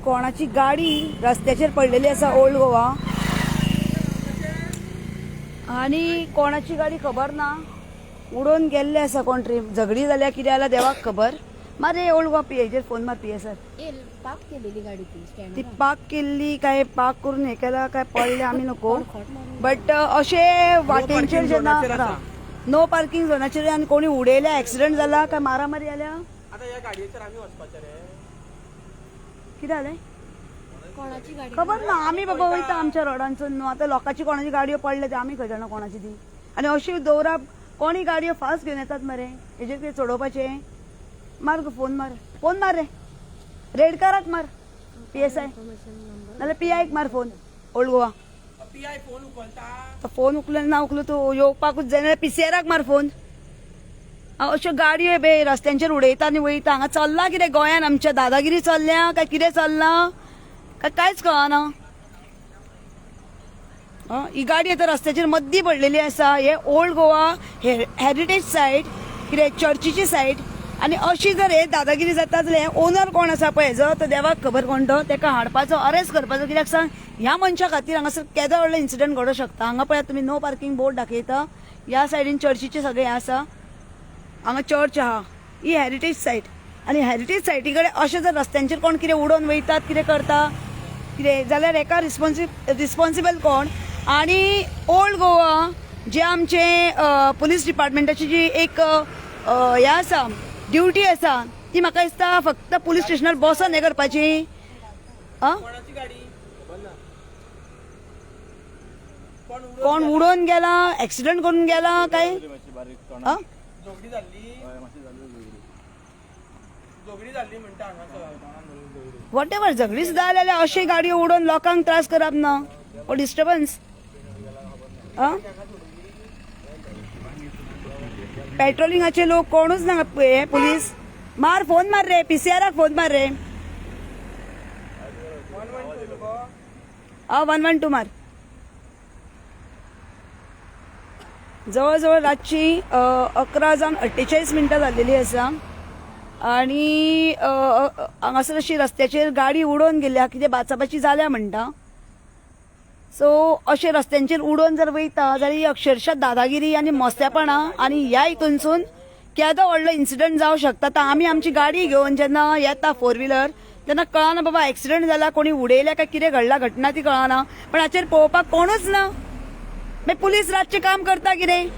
कोणाची गाडी रस्त्याचेर पडलेली आसा ओल्ड गोवा आणि कोणाची गाडी खबर ना, उडोवन गेल्ले आसा कोण तरी. झगडी जाल्या कितें जाल्यार देवाक खबर. मार रे ओल्ड गोवा पीएचेर फोन मार पीए सर. पार्क केलेली गाडी ती ती स्टँड. पार्क केल्ली काय पार्क करून हे केला काय पडले आमी नको, बट अशे वाटेंचेर जेन्ना नो पार्किंग झोनाचेर आनी कोणी उडयल्या, एक्सिडंट जाला काय मारामारी जाल्या. आता ह्या गाडयेचेर आमी वचपाचे रे. कितें जालें? कोणाची गाडी? खबर ना. आमी बाबा वयता आमच्या रोडांसून न्हू. आतां लोकांची कोणाची गाडयो पडल्या ते आमी खंय जाणा कोणाची ती. आनी अशी दवरप, कोणी गाडयो फास्ट घेवन येतात मरे, हेजेर कितें चडोवपाचें? मार गो फोन, मार फोन, मार रे रेडकाराक मार, पीएसआय नाल्यार पीआयक मार phone old Goa. PI phone उखलता? तो फोन उखलो ना उखलो तो येवपाकूच जाय, नाल्यार पीसीआराक मार फोन. अश्यो गाडयो बे रस्त्यांचेर उडयता आनी वयता. हांगा चल्लां कितें गोंयान आमच्या? दादागिरी चल्ल्या काय कितें चल्लां काय कांयच कळना. ही गाडी आतां रस्त्याचेर मद्दी पडलेली आसा. हे ओल्ड गोवा हेरिटेज सायट, कितें चर्चीची सायट, आनी अशी जर हे दादागिरी जाता जाल्यार हे ओनर कोण आसा पळय हेजो तो देवाक खबर कोण तो, तेका हाडपाचो, अरेस्ट करपाचो. कित्याक सांग, ह्या मनशा खातीर हांगासर केदो व्हडलो इन्सिडंट घडोवंक शकता. हांगा पळयात तुमी, नो पार्किंग बोर्ड दाखयता. ह्या सायडीन चर्चीचे सगळे हें आसा. हांगा चर्च आहा, ही हेरिटेज सायट आनी हेरिटेज सायटी कडेन अशें जर रस्त्यांचेर कोण कितें उडोवन वयतात, कितें करता कितें जाल्यार हेका रिस्पॉन्सिबल कोण? आनी ओल्ड गोवा जे आमचे पुलीस डिपार्टमेंटाची जी एक हें आसा, ड्युटी आसा, ती म्हाका दिसता फक्त पुलीस स्टेशनार बसोन हें करपाची आं. कोणाची गाडी खबर ना. कोण उडोवन कोण उडोवन गेला, एक्सिडंट करून गेला काय आं? झगडी जाल्ली, झगडी जाल्ली म्हणटा हांगासर. What ever, झगडी सुद्दां जाल्यार अशी गाडयो उडोवन लोकांक त्रास करप ना ओ डिस्टर्बन्स. पेट्रोलिंगाचे लोक कोणूच ना. हे पुलीस मार फोन, मार रे पीसीआराक फोन मार रे. 112. आ 112 मार. जवळजवळ रातची 11 जावन 48 मिनटां जाल्लेली आसा आणि अ, अ, हांगासर अशी रस्त्याचेर गाडी उडोवन गेल्या, कितें बाचाबाची जाल्या म्हणटा. सो अशे रस्त्यांचेर उडोवन जर वयता जाल्यार ही अक्षरशः दादागिरी आनी मस्तेपणां आनी ह्या हितूनसून केदो व्हडलो इन्सिडंट जावं शकता. आतां आमी आमची गाडी घेवन जेन्ना येता फोर व्हिलर, तेन्ना कळना बाबा एक्सिडंट जाला, कोणी उडयल्या काय कितें घडला घटना ती कळना. पण हाचेर पळोवपाक कोणूच ना. मागीर पुलीस रातचें काम करता कितें?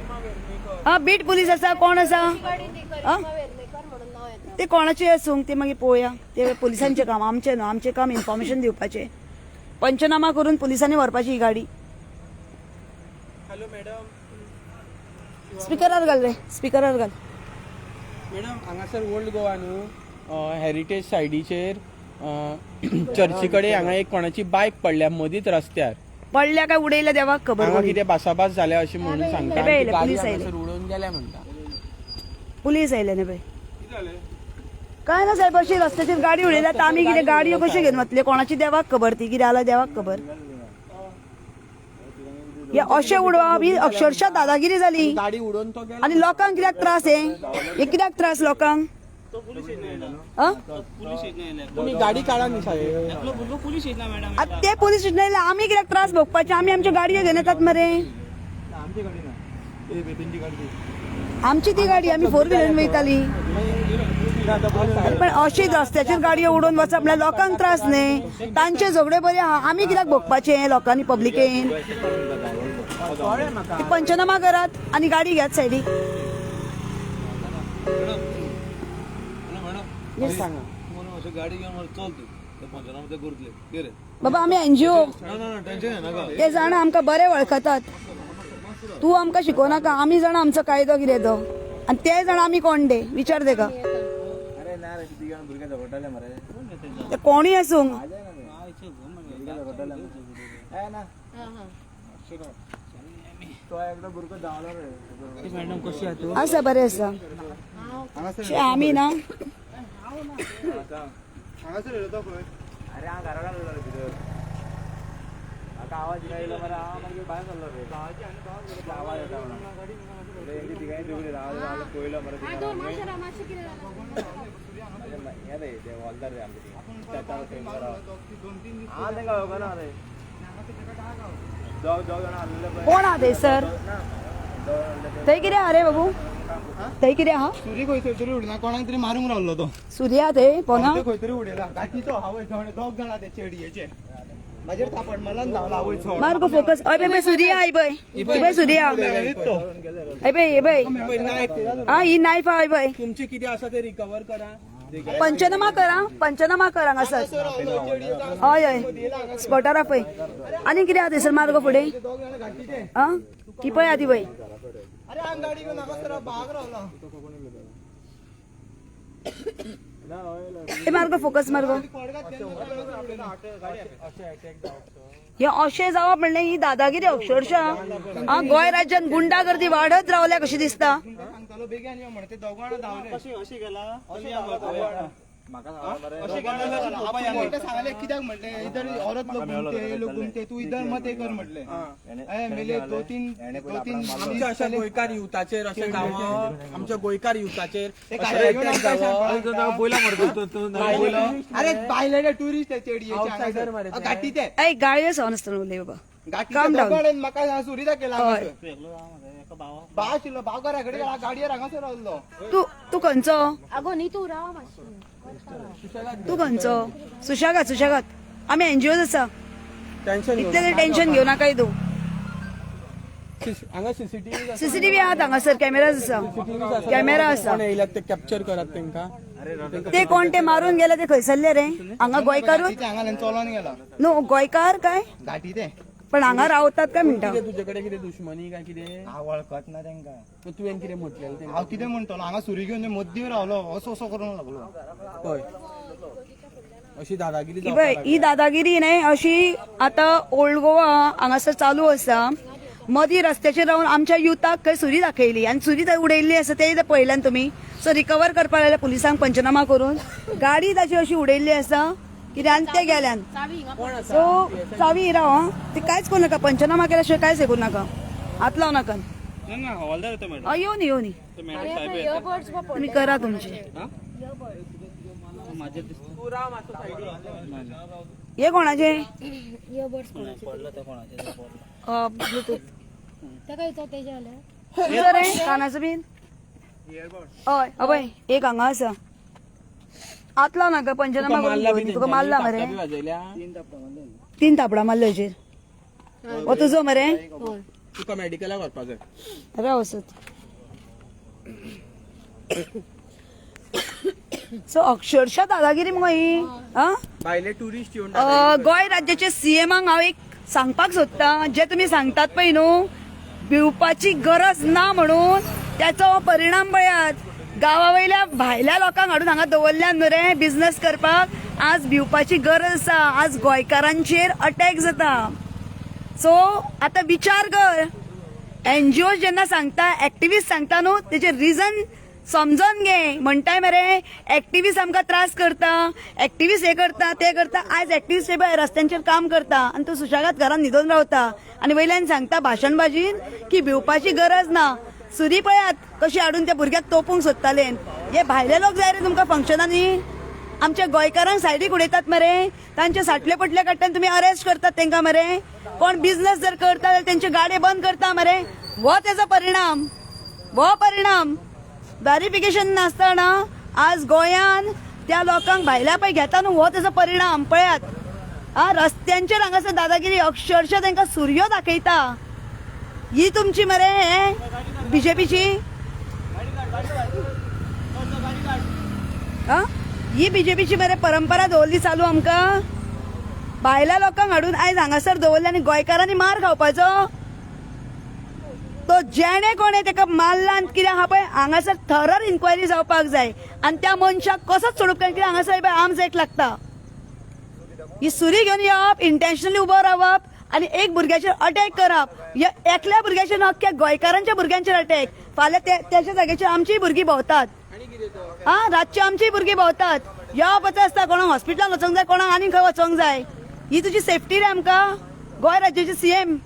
आं, बीट पुलीस आसा, कोण आसा? गाडी ती करिश्मा वेर्नेकर म्हणून नाव येता. ते कोणाचे आसूंक ते मागीर पळोवया. ते पुलिसांचें काम, आमचें न्हू. आमचें काम इन्फॉर्मेशन दिवपाचें. पंचनामा करून पुलिसांनी व्हरपाची ही गाडी. Hello madam. स्पिकरार घाल रे, स्पिकरार घाल. मॅडम, हांगासर ओल्ड गोवा न्हू हेरिटेज सायडीचेर चर्ची कडेन हांगा एक कोणाची बायक पडल्या मदींच रस्त्यार. पडल्या काय उडयल्या देवाक खबर हांगा कोणी. कितें भासाभास जाल्या अशें म्हणून सांगता. हे आनी पळय, ती गाडी पुलीस आयले. हांगासर उडोवन गेल्या म्हणटा. पुलीस आयले न्ही पळय. काय ना साहेब, अशी रस्त्याचेर गाडी उडयल्या तर आमी कितें गाडयो कश्यो घेवन वतले? कोणाची देवाक खबर ती कितें जालां देवाक खबर. हे अशें उडोवप ही अक्षरशः दादागिरी जाली. गाडी उडोवन तो गेला. आनी लोकांक कित्याक त्रास? हे हे कित्याक त्रास लोकांक? आं? तुम्ही गाडी काढा न्ही साहेब. आतां ते पुलीस स्टेशनार येयले, आमी कित्याक त्रास भोगपाचे? आमी आमच्यो गाडयो घेवन येतात मरे. आमची ती गाडी, आमी फोर व्हिलर वयताली. पण अशी रस्त्याचेर गाडयो उडोवन वचप म्हळ्यार लोकांक त्रास न्ही? तांचे झगडे बरे आहा, आमी कित्याक भोगपाचे लोकांनी, पब्लिकेन? कळ्ळें म्हाका. ती पंचनामा करात आनी गाडी घेयात सायडीक. सांगा. गाडी घेवन चल तूं, ते पंचनामा ते करतले कितें. बाबा, आमी एनजीओ. ना ना ना, टेन्शन घेनाका. ते जाणा, आमकां बरे वळखतात. तूं आमकां शिकोवनाका. आमी जाणा आमचो कायदो कितें तो आनी ते जाणा आमी कोण ते. विचार तेका. अरे ना रे, तिगा भुरगे झगडटाले मरे. ते कोणूय आसूंक. झगडटाले ना. तो एकटो भुरगो धांवलो रे. आसा, बरें आसा. शे, आमी ना. अरे हांव घरा घालून भितर. म्हाका आवाज येयलो मरे, हांव मागीर भायर सरलो रे. आवाज येता म्हणून तेंची तिगांय दवरली. आवाज पयलो मरे. हा दोन मातशें राव, मातशें कितें जालां? हे रे ते हॉलदार रे आमचे. हांव तांकां वळखना रे. दोग दोग जाणां आसलेले पळय. कोण आहा थंयसर? थंय कितें आहा रे बाबू? थंय कितें आहा? सुरी खंय तरी उडना, कोणाक तरी मारूंक रावलो तो. सुरी आहा थंय पोना? ते खंय तरी उडयला गाठीचो. आवय दोग दोग जाणां ते चेडयेचे म्हाजेर थापड मारला आनी धांवला. आवय सोड. मार्गो फोकस. हय पळय, सुरी आहा. पळय, ही पळय सुरी आहा. हय पळय, हे पळय. हा, ही नायफ आहा पळय. तुमचे कितें आसा ते रिकवर करा. पंचनामा करा, पंचनामा करा हांगासर. हय हय, स्पॉटार आपय. आनी कितें आहा थंयसर? मार्गो फुडें. दोग जाणां गाठीचे. आं, ती पळय आहा ती पळय. अरे, हांव गाडी घेवन हांगासर बाग रावला. ए मार्गो, फोकस मार्गो. हे अशें जावप म्हणल्यार ही दादागिरी अक्षरशः. आ, गोंय राज्यात गुंडागर्दी वाडत रावल्या कशी दिसता. सांगतालो बेगीन यो म्हण, ते दोग जाणां धांवले. अशी गेला म्हाका. म्हणटे सांगले कित्याक म्हणले, इधर औरत लोग घूमते, हे लोग घूमते, तू इधर मत हे कर म्हटले. मेले दो तीन दो तीन. आमच्या अशा गोंयकार युथाचेर अशें जावप, आमच्या गोंयकार युथाचेर ते गाडये घेवन आमकां पयला मरे. अरे, भायले टुरिस्ट चेडयेचे. Outsider मरे ते. गाठी ते. ऐ, गाळयो जावन आसतना उलय बाबा. गाठी. Calm down. म्हाका सुरी दाखयला. हय. भाव आशिल्लो, भाव घरा कडेन गेला, गाडयेर हांगासर रावलो. तूं तूं खंयचो? आगो न्ही, तूं राव मातशें. तूं खंयचो? सुशेगाद, सुशेगाद. आमी एनजीओज आसा. टेन्शन. इतलें तरी टेन्शन घेवं नाकाय तूं. हांगा सीसीटीव्ही. सीसीटीव्ही आहात हांगासर, कॅमेराज आसा, कॅमेरा आसा. कोण येयल्यात ते कॅप्चर करात तेंका. ते कोण ते मारून गेले ते खंयसरले रे? हांगा गोंयकारूच? ते हांगा चलोन गेला. न्हू, गोंयकार काय? गाठी ते. पण हांगा रावतात काय म्हणटा? कितें तुजे कडेन कितें दुश्मनी काय कितें? हांव वळखत ना तेंका. तुवें कितें म्हटलेलें तेंका? हांव कितें म्हणटलो? हांगा सुरी घेवन मद्दी रावलो, असो असो करूंक लागलो. पळय, अशी दादागिरी ही जावपाक पळय लागल्या. ही दादागिरी न्हय अशी आतां ओल्ड गोवा हांगासर चालू आसा. मदीं रस्त्याचेर रावन आमच्या युथाक खंय सुरी दाखयली आनी सुरी थंय उडयल्ली आसा ते पळयल्यान तुमी. सो रिकवर करपाक लागल्या पुलिसांक पंचनामा करून. गाडी ताची अशी उडयल्ली आसा कित्याक आनी ते गेल्यान. चावी हिंगा. सो चावी राव. आं, ते कांयच करूं नाका. पंचनामा केल्या शिवाय कांयच हे करूं नाका, हात लावं नाका. हय, येवन येवन. अरे, इयरबड्स. तुमी करा तुमचे. तूं राव मातसो सायडीन. हे कोणाचे? इयरबड्स कोणाचे? ब्लूटूथ. ताका विचार तेजे जाल्यार. तुजो रे कानाचो बीन? हय, अबय एक हांगा आसा. हात लाव नाका. पंचनामा तुका करून मारला बी? घेवन तुका मारला मरे? थापटां बी वाजयल्या. तीन थापडां मारले हेजेर. हो तुजो मरे? हय. तुका मेडिकलाक व्हरपा जाय. राव वसत. सो अक्षरशः दादागिरी मुगो ही. आं. भायले टुरिस्ट येवन गोंय राज्याचे सीएमाक हांव एक सांगपाक सोदतां, जे तुमी सांगतात पळय न्हू भिवपाची गरज ना म्हणून, त्याचो परिणाम पळयात. गांवा वयल्या भायल्या लोकांक हाडून हांगा दवरल्यान न्हू रे बिझनस करपाक. आज भिवपाची गरज आसा. आज गोंयकारांचेर अटॅक जाता. सो आतां विचार कर. एनजीओ जेन्ना सांगता, एक्टिविस्ट सांगता न्हू, तेजे रिजन समजून घे. म्हणटाय मरे एक्टिविस्ट आमकां त्रास करता, एक्टिविस्ट हे करता, ते करता. आयज एक्टिविस्ट हे पळय रस्त्यांचेर काम करता आनी तूं सुशेगाद घरान न्हिदून रावता आनी वयल्यान सांगता भाशणबाजीन की भिवपाची गरज ना. सुरी पळयात कशी हाडून त्या भुरग्याक तोपूंक सोदताले. हे भायले लोक जाय रे तुमकां फंक्शनांनी? आमच्या गोंयकारांक सायडीक उडयतात मरे. तांचे साटले पटले काडटा, तुमी अरेस्ट करतात तांकां मरे. कोण बिझनस जर करता जाल्यार तेंचे गाडये बंद करता मरे. हो तेजो परिणाम, हो परिणाम. व्हेरिफिकेशन नासतना आज गोंयान त्या लोकांक भायल्या पळय घेता न्हू, हो तेजो परिणाम पळयात. आ, रस्त्यांचेर हांगासर दादागिरी, अक्षरशः तांकां सुरयो दाखयता. ही तुमची मरे हे बीजेपीची? आ? ही बीजेपीची मरे परंपरा दवरली चालू आमकां? भायल्या लोकांक हाडून आयज हांगासर दवरले आनी गोंयकारांनी मार खावपाचो. तो जेणे कोणे ताका मारला आनी कितें आहा पळय, हांगासर थरर इन्क्वायरी जावपाक जाय आनी त्या मनशाक कसोच सोडूंक जाय. कित्याक हांगासर पळय आर्म्स एक्ट लागता. ही सुरी घेवन येवप, इंटेन्शनली उबो रावप आनी एक भुरग्याचेर अटॅक करप. ह्या एकल्या भुरग्याचेर न्हू, अख्ख्या गोंयकारांच्या भुरग्यांचेर अटॅक. फाल्यां त्याच्या जाग्याचेर आमचीय भुरगीं भोंवतात. आ, रातची आमचीय भुरगीं भोंवतात. येवप वचप आसता. कोणाक हॉस्पिटलान वचोंक जाय, कोणाक आनीक खंय वचोंक जाय. ही तुजी सेफ्टी रे आमकां? गोंय राज्याचे सीएम,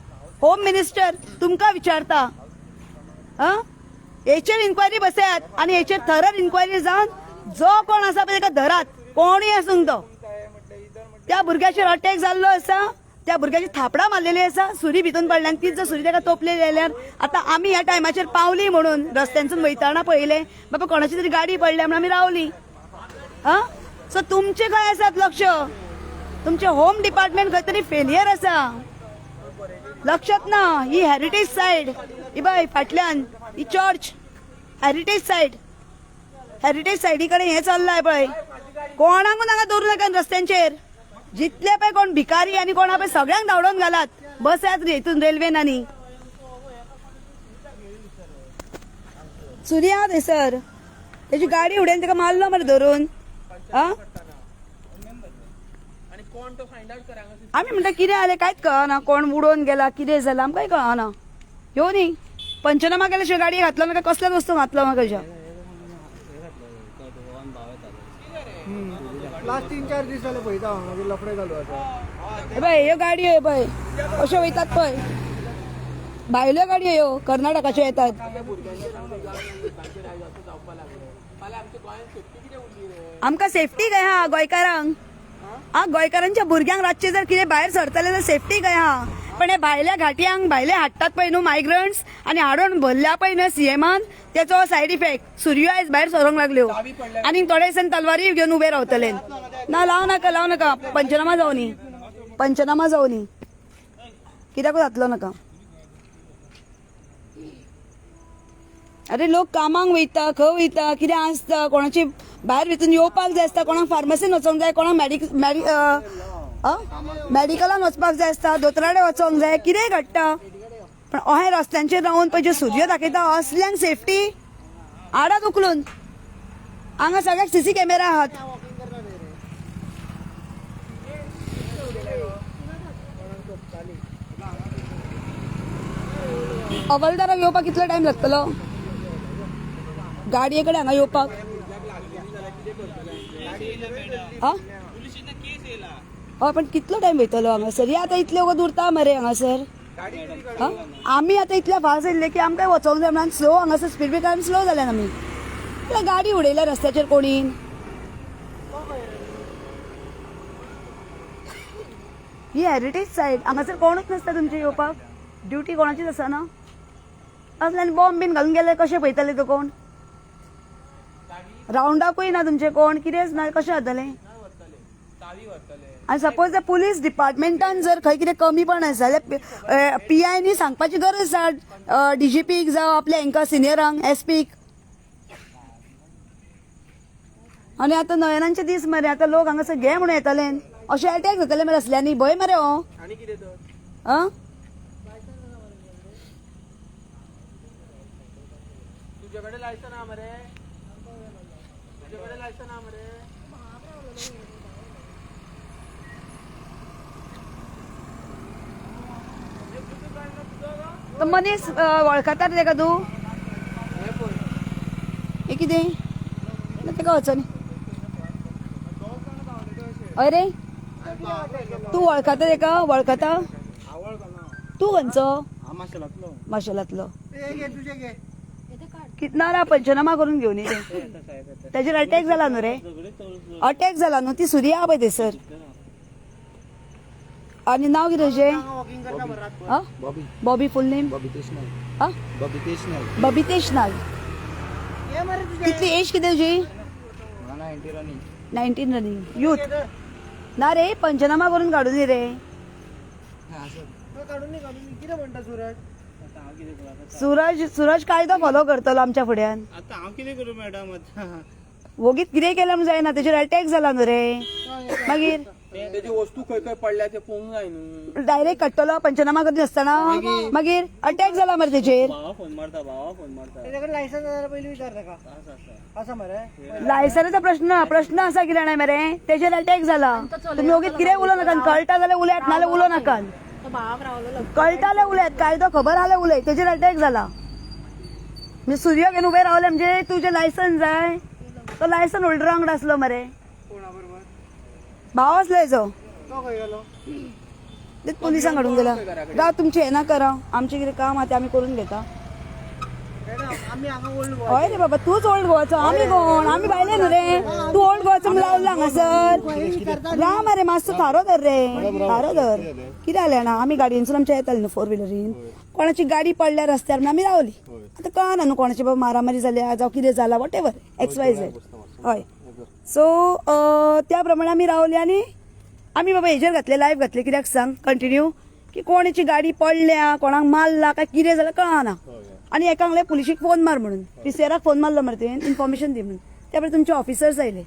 होम मिनिस्टर तुमकां विचारता, आं, हेचेर इन्क्वायरी बसयात आनी हेचेर थरर इन्क्वायरी जावन जो कोण आसा पळय तेका धरात, कोणूय आसूंक तो. त्या भुरग्याचेर अटॅक जाल्लो आसा, त्या भुरग्याची थापडां मारलेली आसा, सुरी भितून पडल्या आनी तीच जर सुरी ताका तोपलेली जाल्यार आतां आमी ह्या टायमाचेर पावली म्हणून रस्त्यांसून वयतना पळयलें बाबा कोणाची तरी गाडी पडल्या म्हणून आमी रावली. आं, सो तुमचें खंय आसात लक्ष? तुमचें होम डिपार्टमेंट खंय तरी फेलियर आसा, लक्षात ना. ही हेरिटेज सायड, ही बाय फाटल्यान ही चर्च, हेरिटेज सायड, हेरिटेज सायडी कडेन हें चल्लां पळय. कोणाकूच हांगा दवरूं नाका रस्त्यांचेर, जितले पळय कोण भिकारी आनी कोण पळय सगळ्यांक धांवडोवन घालात. बसात रे हितून रेल्वेन. आनी सुरी आहा थंयसर, तेजी गाडी उडयन ताका मारलो मरे धरून. आं, आनी कोण तो फायंड आवट कर हांगा. आमी म्हणटा कितें जालें कांयच कळना, कोण उडोवन गेला कितें जालां आमकांय कळना. ह्यो न्ही पंचनामा केल्या शिवाय गाडी घातलो म्हाका कसल्याच वस्तू घातलो म्हाका कशा. लास्ट 3-4 दीस जाले पळयता हांव, मागीर लफडे चालू आसा. हे पळय ह्यो गाडयो हे पळय अश्यो वयतात पळय, भायल्यो गाडयो ह्यो कर्नाटकाच्यो येतात. आमकां सेफ्टी खंय आहा गोंयकारांक? आं, गोंयकारांच्या भुरग्यांक रातचे जर कितें भायर सरतले जाल्यार सेफ्टी खंय आहा? पण हे भायल्या घाटयांक भायले हाडटात पळय न्हू मायग्रंट्स, आनी हाडून भरल्या पळय न्हू सीएमान, तेचो सायड इफेक्ट सुरयो आयज भायर सरोंक लागल्यो आनी थोडे दिसान तलवारी घेवन उबे रावतले. ना, लावं नाका, लावं नाका, पंचनामा जावनी, पंचनामा जावनी, कित्याकूच जातलो नाका. अरे लोक कामाक वयता, खंय वयता, कितें आसता, कोणाची भायर भितून येवपाक जाय आसता, कोणाक फार्मासीन वचोंक जाय, कोणाक मेडिकलान वचपाक जाय आसता, दोतोराडे वचोंक जाय, कितेंय घडटा. पण अहें रस्त्यांचेर रावन पळय ज्यो सुरयो दाखयता असल्यांक सेफ्टी आडात उखलून. हांगा सगळ्याक सीसी कॅमेरा आहात. हवालदाराक येवपाक कितलो टायम लागतलो गाडये कडेन हांगा येवपाक? आं, हय, पण कितलो टायम वयतलो हांगासर? हे आतां इतले वगत उरता मरे हांगासर. आमी आतां इतल्या फास्ट येयल्ले की आमकां वचोंक जाय म्हणून स्लो हांगासर स्पीड ब्रेकर स्लो जाल्यान आमी गाडी उडयल्या रस्त्याचेर कोणीन. ही हेरिटेज सायड, हांगासर कोणूच नासता तुमचे येवपाक, ड्युटी कोणाचीच आसना. असल्यान बॉम्ब बीन घालून गेले कशें पळयतले तो कोण? रावंडाकूय ना तुमचे कोण, कितेंच ना, कशें जातलें? आनी सपोज जर पुलीस डिपार्टमेंटान जर खंय कितें कमीपण आसा जाल्यार पीआयनी सांगपाची गरज आसा डीजीपीक जावं आपल्या हांकां सिनियरांक, एसपीक. आनी आतां नयनांचे दीस मरे, आतां लोक हांगासर घे म्हणून येतले, अशें अटॅक जातले मरे असल्यांनी, भंय मरे हो. आनी कितें तर? आं, तुजे कडेन लायसन आहा मरे? तुजे कडेन लायसन आहा मरे? तो मनीस वळखता रे तेका तूं? हे कितें ना तेका वचोनी. अरे तूं वळखता तेका? वळखता तूं? खंयचो? माशेलांतलो. तुजे घे. ना ना, पंचनामा करून घेवन ये. तेजेर अटॅक जाला न्हू रे, अटॅक जाला न्हू, ती सुरी आहा पळय थंयसर. आनी नांव कितें तुजें? वॉकिंग करता बरं रातभर. बॉबी. फूल नेम? बबितेश नाईक. बबितेश नाईक. ये मरे तुझे. कितली एज कितें तुजी? 19 रनिंग, युथ. ना रे, पंचनामा करून काडून रे. काडून न्ही, काडून न्ही. कितें म्हणटा सुरज? सूरज, सूरज कायदो फॉलो करतलो आमच्या फुड्यान. आतां हांव कितें करूं मॅडम आतां? वोगीत कितें केलें म्हणून जायना, तेजेर अटॅक जाला न्हू रे मागीर. तेजी वस्तू खंय खंय पडल्या ते पळोवंक जाय न्हू. डायरेक्ट काडटलो पंचनामा करीत नासतना? मागीर अटॅक जाला मरे तेजेर. भावा फोन मारता, भावा फोन मारता. तेजे लायसन्स जाल्यार पयलीं विचार ताका. आसा मरे? लायसनाचा प्रश्न ना, प्रश्न असा कितें जाणा मरे, तेजेर अटॅक जाला. तुमी वोगीत कितें उलोवं नाका, कळटा जाल्यार उलयात, नाल्यार उलोवं नाका. तो भावाक रावलेलो. कळटा जाल्यार उलयात, कायदो खबर आल्यार उलय. तेजेर अटॅक जाला म्हणजे सुर्य घेवन उबे रावले म्हणजे तुजें लायसन जाय, तो लायसन होल्डरा वांगडा आसलो मरे, भाव आसलो हेजो. तो खंय गेलो? तेच पुलिसांक हाडून गेला. राव, तुमचें हें नाका, राव, आमचें कितें काम आहा तें आमी करून घेता. आमी हांगा ओल्ड गोवा. हय रे बाबा, तूच ओल्ड गोवाचो, आमी कोण? आमी भायले न्हू रे. तूं ओल्ड गोवाचो म्हूण लावला हांगासर. राव मरे मातसो, थारो धर रे, थारो धर. कितें जालें ना, आमी गाडयेनसून आमच्या येताले न्हू फोर व्हिलरीन, कोणाची गाडी पडल्या रस्त्यार म्हणून आमी रावली. आतां कळना न्हू कोणाची बाबा मारामारी जाल्या जावं कितें जाला, what ever, x Y Z. हय, सो त्या प्रमाणे आमी रावली आनी आमी बाबा हेजेर घातले, लायव्ह घातले. कित्याक सांग, कंटिन्यू की कोणाची गाडी पडल्या, कोणाक मारला काय कितें जालें कळना. आनी एका सांगलें पुलिशीक फोन मार म्हणून, पीसीआराक फोन मारलो मरे तुवें, इन्फॉर्मेशन दी म्हणून. त्या प्रमाणे तुमचे ऑफिसर्स आयले,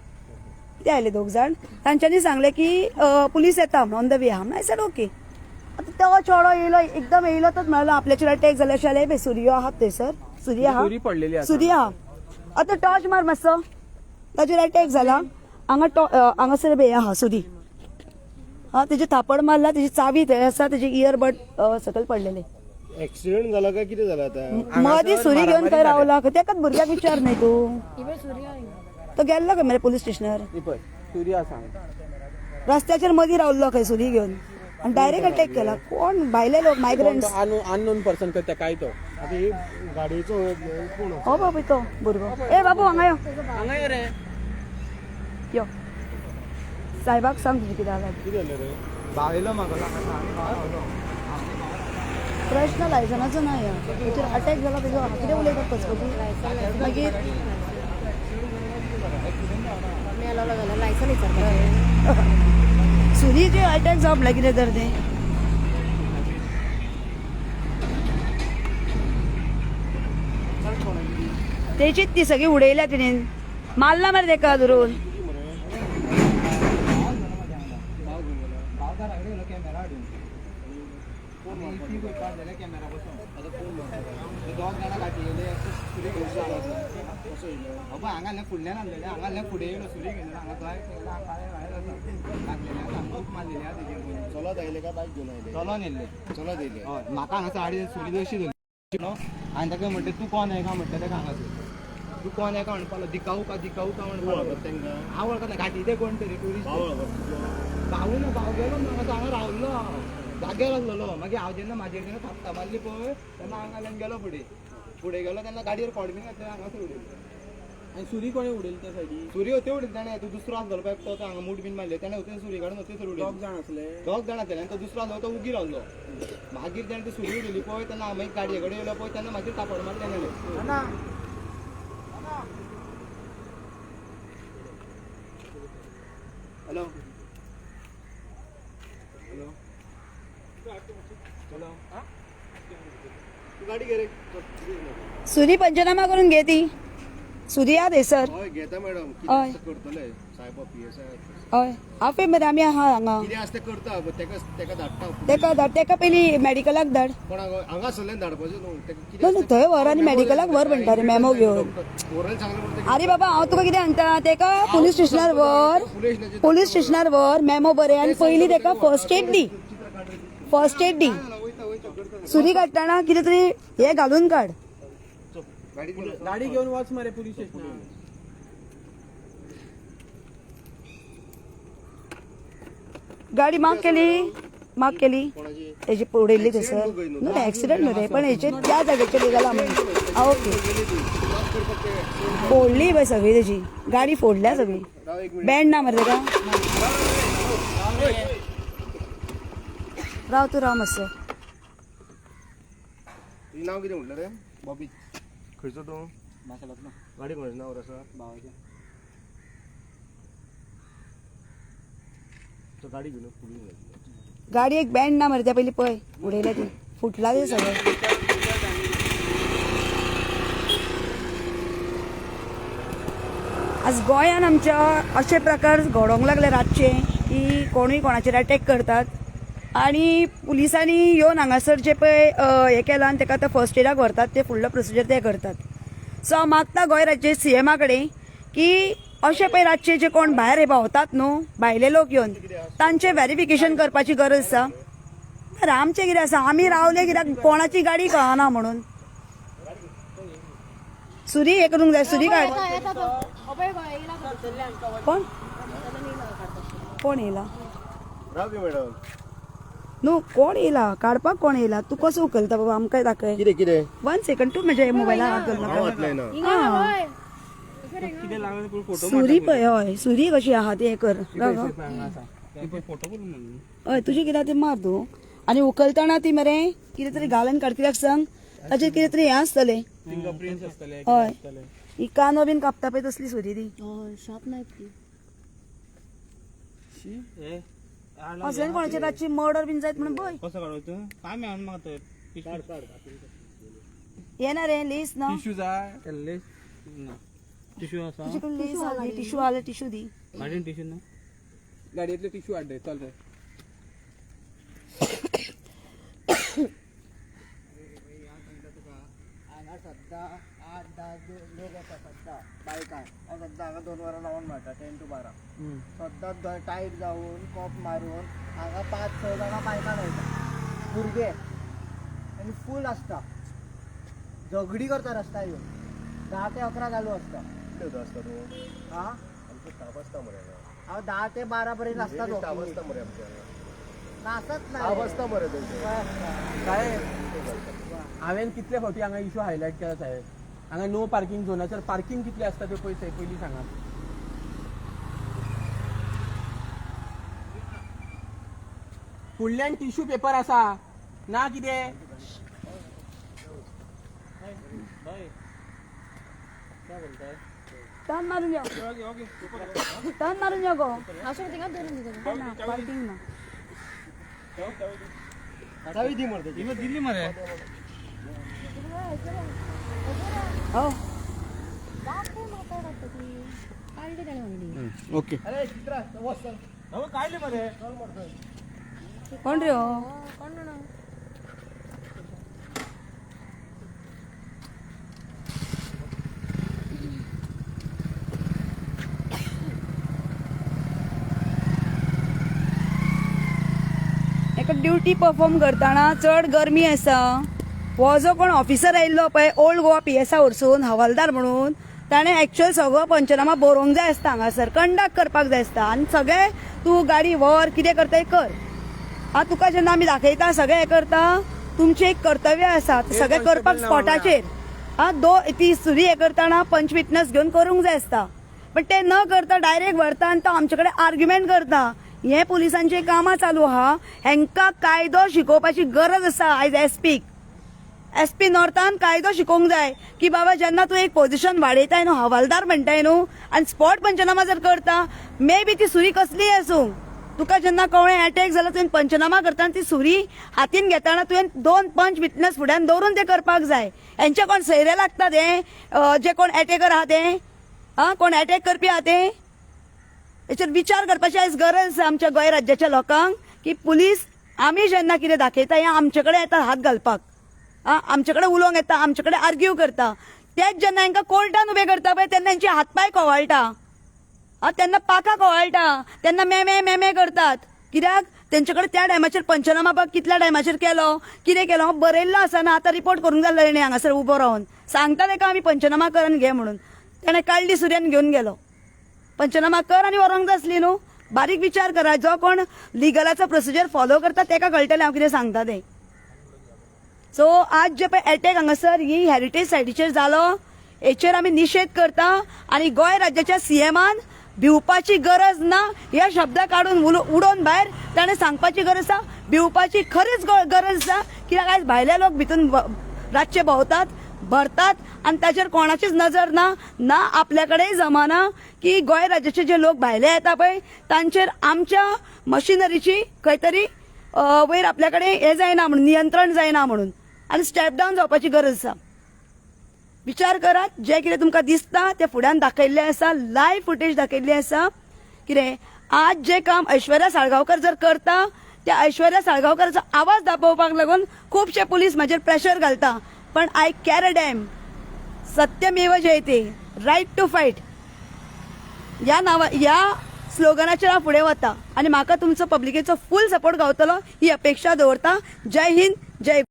ते आयले दोग जाण, तांच्यांनी सांगलें की पुलीस येता म्हणून, ऑन the वे आहा म्हणून. I said okay. आतां तो चेडो येयलो, एकदम येयलो तोच म्हणलो आपल्याचेर अटॅक जाले अशें जालें. पळय सुरयो आहात थंयसर, सुरी आहा. सुरी पडलेली आसा. सुरी आहा. आतां टॉर्च मार मातसो. ताचेर अटॅक जाला हांगा, हांगासर बे आहा सुरी. हा, तेजे थापड मारला, तेजी चावी थंय आसा, तेजे इयरबड सकयल पडलेले. ऍक्सिडेंट झाला काय किती झाला आता? मदीं सुरी घेवन खंय रावला तेकाच भुरग्याक विचार न्हय तूं. इबे सूर्य आयलो. तो गेल्लो खंय मरे पुलीस स्टेशनार? ही पळय सुरी आसा हांगा. रस्त्याचेर मदीं रावल्लो खंय सुरी घेवन आनी डायरेक्ट अटॅक केला. कोण भायले लोक, मायग्रंट्स. अननोन पर्सन कर तेकाय तो. आता हे गाडयेचो कोण? हो बाबू, तो भुरगो. ए बाबू, हांगा यो. हांगा यो रे. यो, साहेबाक सांग तुजें कितें जालां. किती झालं रे? भाव येयलो म्हाका हांगा. प्रश्न लायसनाचो ना ह्या, तेचेर अटॅक जाला तेजो. कितें उलयता पचपची मागीर. मेलोलो जाल्यार लायसन विचारपाचें. सुरी जे अटॅक जावप म्हणल्यार कितें तर तें? तेचीच ती सगळी उडयल्या तिणेन, मारला मरे तेका धरून. भाव घरा कडेन गेलो कॅमेरा हाडून. आनी ती पळय जाल्यार कॅमेरा बसून दोग जाणां गाडी येयले, सुरी घेवन आयलो. अबय, हांगा फुडल्यान आणलेले, हांगा फुडें येयलो, सुरी घेवन हांगा भायर भायर आसा लागलेले आसा, खूब मारलेले आसा तेजेर. चलत आयले का बाईक घेऊन आयले? चलोन येयल्ले. चलत येयले. हय, म्हाका हांगा साडी सुरी अशी धरली न्हू. आनी ताका म्हणटा, तूं कोण आहे का म्हणटा ताका. हांगासर तूं कोण आहे का म्हणपाक लागलो, दिकाऊ का, दिकाऊ का म्हणपाक लागलो. तांकां हांव वळखना, घाटी ते कोण तरी ट्युरिस्ट. भाव वळखता? भाऊ ना, भाव गेलो ना. हांगा हांगा रावल्लो हांव जाग्यार आसलेलो. मागीर हांव जेन्ना म्हाजेर जेन्ना थापटां मारली पळय तेन्ना हांगा घालून गेलो फुडें. फुडें गेलो तेन्ना गाडयेर खोड बीन घातलें, हांगासर उडयलें. आनी सुरी कोणें उडयली त्या सायडी? सुरी होते उडयली ताणें. तो दुसरो आसलो पळय तो हांगा मूठ बीन मारले ताणें, होते सुरी काडून होते सर दोग उडयली. जाण आसले. दोग जाण आसले आनी तो दुसरो आसलो तो उगी रावलो. मागीर ताणें ती सुरी उडयली पळय तेन्ना हांव मागीर गाडये कडेन येयलो पळय तेन्ना मागीर थापड मारले ताणें. हॅलो हॅलो हॅलो, तू गाडी घे रे. सुरी पंचनामा करून घे ती सुरी आहा थंयसर. हय, घेता मॅडम. हय. कितें करतले साहेब, पीएसआय. हय, हांव मरे, आमी आहा हांगा. कितें आसता तें करता, but तेका तेका धाडटा. तेका धाड, तेका पयलीं मेडिकलाक धाड. कोणाक हांगा सरल्यान धाडपाचें न्हू तेका. कितें ना, ना, थंय व्हर आनी मेडिकलाक व्हर म्हणटा रे, मेमो घेवन. ओरल सांगलें म्हणटा. अरे बाबा, हांव तुका कितें सांगता, तेका पुलीस स्टेशनार व्हर. पुलीस स्टेशनार. पुलीस स्टेशनार व्हर, मेमो बरें, आनी पयलीं तेका फर्स्ट एड दी, फर्स्ट एड दी. सुरी काडटना कितें तरी हें घालून काड. गाडी घेवन वच मरे पुलीस स्टेशनार. गाडी माग केली, माग केली. कोणाची? तेजी उडयल्ली थंयसर न्हू रे. एक्सिडंट न्हू रे, पण हेचेर त्या जाग्याचेर जाला म्हणून. आं, ओके. फोडली पळय सगळी तेजी गाडी, फोडल्या सगळी. बँड ना मरे तेका. राव तूं, राव मातसो. तुजें नांव कितें म्हटलें रे? बॉबी. खंयचो तूं? माशेलांतलो. गाडी कोणाच्या नांवार आसा? भावाचें. तो गाडी घेवन पुलीस घातली. गाडी एक बँड ना मरे त्या पयलीं पळय, उडयल्या ती, फुटला ते सगळें. आज गोंयान आमच्या अशे प्रकार घडोवंक लागले रातचे की कोणूय कोणाचेर अटॅक करतात आनी पुलिसांनी येवन हांगासर जे पळय हें केलां आनी तेका आतां फर्स्ट एडाक व्हरतात, ते फुडलो प्रोसिजर ते करतात. सो हांव मागता गोंय राज्य सीएमा कडेन की अशे पळय रातचे जे कोण भायर हे भोंवतात न्हू भायले लोक येवन, तांचें व्हेरिफिकेशन करपाची गरज आसा. तर आमचें कितें आसा, आमी रावले कित्याक कोणाची गाडी कळना म्हणून. सुरी हे करूंक जाय, सुरी काड. येता तो अभय येयला तो. कोण कोण येयला? राव की मॅडम. न्हू कोण येयला काडपाक, कोण येयला? तूं कसो उखलता बाबा, आमकां दाखय. कितें कितें? वन सेकंड, तूं म्हज्या मोबायला हात घाल हांव नाका. घातलें ना. हिंगा हय. कितें लागलं पूण फोटो. सुरी पळय, हय, सुरी कशी आहा ती हें कर. फोटो करून म्हणून. हय, तुजें कितें आहा तें मार तूं आनी उखलतना ती मरे कितें तरी घालून काड. कित्याक सांग, ताचेर कितें तरी हें आसतलें. फिंगर प्रिंट्स आसतले. हय, ही कानो बीन कापता पळय तसली सुरी ती. हय, शार्प नायफ ती. असल्यान कोणाची रातची मर्डर बीन जायत म्हणून भंय. कसो काडू काय मेळना म्हाका ते. येना रे लेस ना? टिश्यू जाय, ना टिश्यू आसा. तुजे कडेन लेस आहा? टिश्यू आले, टिश्यू दी. गाडयेन टिश्यू ना, गाडयेतले टिश्यू हाड रे, चल रे. हांगा सद्दां 8-10 लोक येता सद्दां बायकार. हांव सद्दां हांगा 2 वरां रावंड मारता, 10 to 12. सद्दां टायट जावन कॉप मारून हांगा 5-6 जाणां बायकां मेळटा, भुरगे आनी फूल आसता. झगडी करता रस्त्यार येवन. 10 ते 11 चालू आसता. कितले आसता तूं? हा. आमचो स्टाफ आसता मरे हांगा. हांव 10 ते 12 पर्यंत आसता. स्टाफ आसता मरे आमच्या हांगा. आसत ना. स्टाफ आसता मरे तेंचो. साहेब, हांवें कितले फावटी हांगा इशू हायलायट केला साहेब. हांगा नो पार्किंग झोनाचेर पार्किंग कितले आसता ते पयशे पयलीं सांगात. फुडल्यान टिश्यू पेपर आसा ना कितें? टर्न मारून यो, टर्न मारून यो गो. अशें थिंगा दवरून दिता. ना, पार्किंग ना. चावी दी मरे तेजी. दिल्ली मरे. हो. दाखय म्हाका, वाटतं ती काडली ताणें म्हणली. ओके. अरे चित्रा, वच चल. काडली मरे. कोण रे हो? कोण जाणा. एका ड्युटी परफॉर्म करतना चड गरमी आसा. हो जो कोण ऑफिसर आयिल्लो पळय ओल्ड गोवा पीएसआय वरसून हवालदार म्हणून, ताणें एक्चुअल सगळो पंचनामा बरोवंक जाय आसता, हांगासर कंडक्ट करपाक जाय आसता. आनी सगळें तूं गाडी व्हर, कितें करताय कर. आं, तुका जेन्ना आमी दाखयता, सगळें हें करता, तुमचें एक कर्तव्य आसा तें सगळें करपाक स्पॉटाचेर. आं, दो ती सुरी हें करतना पंच विटनस घेवन करूंक जाय आसता, पण ते न करता डायरेक्ट व्हरता आनी तो आमचे कडेन आर्ग्युमेंट करता. हें पुलिसांचें कामां चालू आहा. हेंकां कायदो शिकोवपाची गरज आसा. आयज एसपीक, एसपी नॉर्थान कायदो शिकोवंक जाय की बाबा, जेन्ना तूं एक पोझिशन वाडयताय न्हू, हवालदार म्हणटाय न्हू, आनी स्पॉट पंचनामा जर करता, मे बी ती सुरी कसलीय आसूं, तुका जेन्ना कवळें अटॅक जाला, तुवें पंचनामा करतना ती सुरी हातीन घेतना तुवें दोन पंच विटनस फुड्यान दवरून ते करपाक जाय. हेंचे कोण सयरे लागतात हे जे कोण अटॅकर आहा ते, आं, कोण अटॅक करपी आहा ते, हेचेर विचार करपाची आयज गरज आसा आमच्या गोंय राज्याच्या लोकांक की पुलीस आमी जेन्ना कितें दाखयता, हें आमचे कडेन येता हात घालपाक, आं, आमचे कडेन उलोवंक येता, आमचे कडेन आर्ग्यू करता. तेच जेन्ना हांकां कोर्टान उबे करता पळय, तेन्ना हेंचे हातपांय कोवाळटा, आं, तेन्ना पाखां कोवाळटा, तेन्ना मेमे मेमे करतात. कित्याक तेंचे कडेन त्या टायमाचेर पंचनामा बघ कितल्या टायमाचेर केलो, कितें केलो बरयल्लो आसा ना. आतां रिपोर्ट करूंक जाय तेणें. हांगासर उबो रावन सांगता तेका आमी पंचनामा करून घे म्हणून. तेणें काडली सुर्यान घेवन गेलो. पंचनामा कर आनी व्हरोंक जाय आसली न्हू. बारीक विचार करा. जो कोण लिगलाचो प्रोसिजर फॉलो करता तेका कळटलें हांव कितें सांगता तें. सो आज जे पळय एटॅक हांगासर ही हेरिटेज सायटीचेर जालो, हेचेर आमी निशेध करता. आनी गोंय राज्याच्या सीएमान भिवपाची गरज ना हे शब्द काडून उडोवन भायर ताणें सांगपाची गरज आसा. भिवपाची खरीच गरज आसा, कित्याक आयज भायले लोक भितून रातचे भोंवतात, भरतात आनी ताचेर कोणाचीच नजर ना. ना आपल्या कडेन जमाना की गोंय राज्याचे जे लोक भायले येता पळय तांचेर आमच्या मशिनरीची खंय तरी वयर आपल्या कडेन हें जायना म्हणून, नियंत्रण जायना म्हणून, आनी स्टेप डावन जावपाची गरज आसा. विचार करात. जे कितें तुमकां दिसता तें फुड्यान दाखयल्लें आसा, लायव्ह फुटेज दाखयल्ली आसा. कितें आज जे काम ऐश्वर्या साळगांवकर जर करता, त्या ऐश्वर्या साळगांवकराचो आवाज दाबोवपाक लागून खुबशे पुलीस म्हाजेर प्रेशर घालता, पण I care a damn. सत्यमेव जयते, रायट टू फायट ह्या नांवा ह्या स्लोगनाचेर हांव फुडें वता आनी म्हाका तुमचो पब्लिकेचो फूल सपोर्ट गावतलो ही अपेक्षा दवरता. जय हिंद, जय.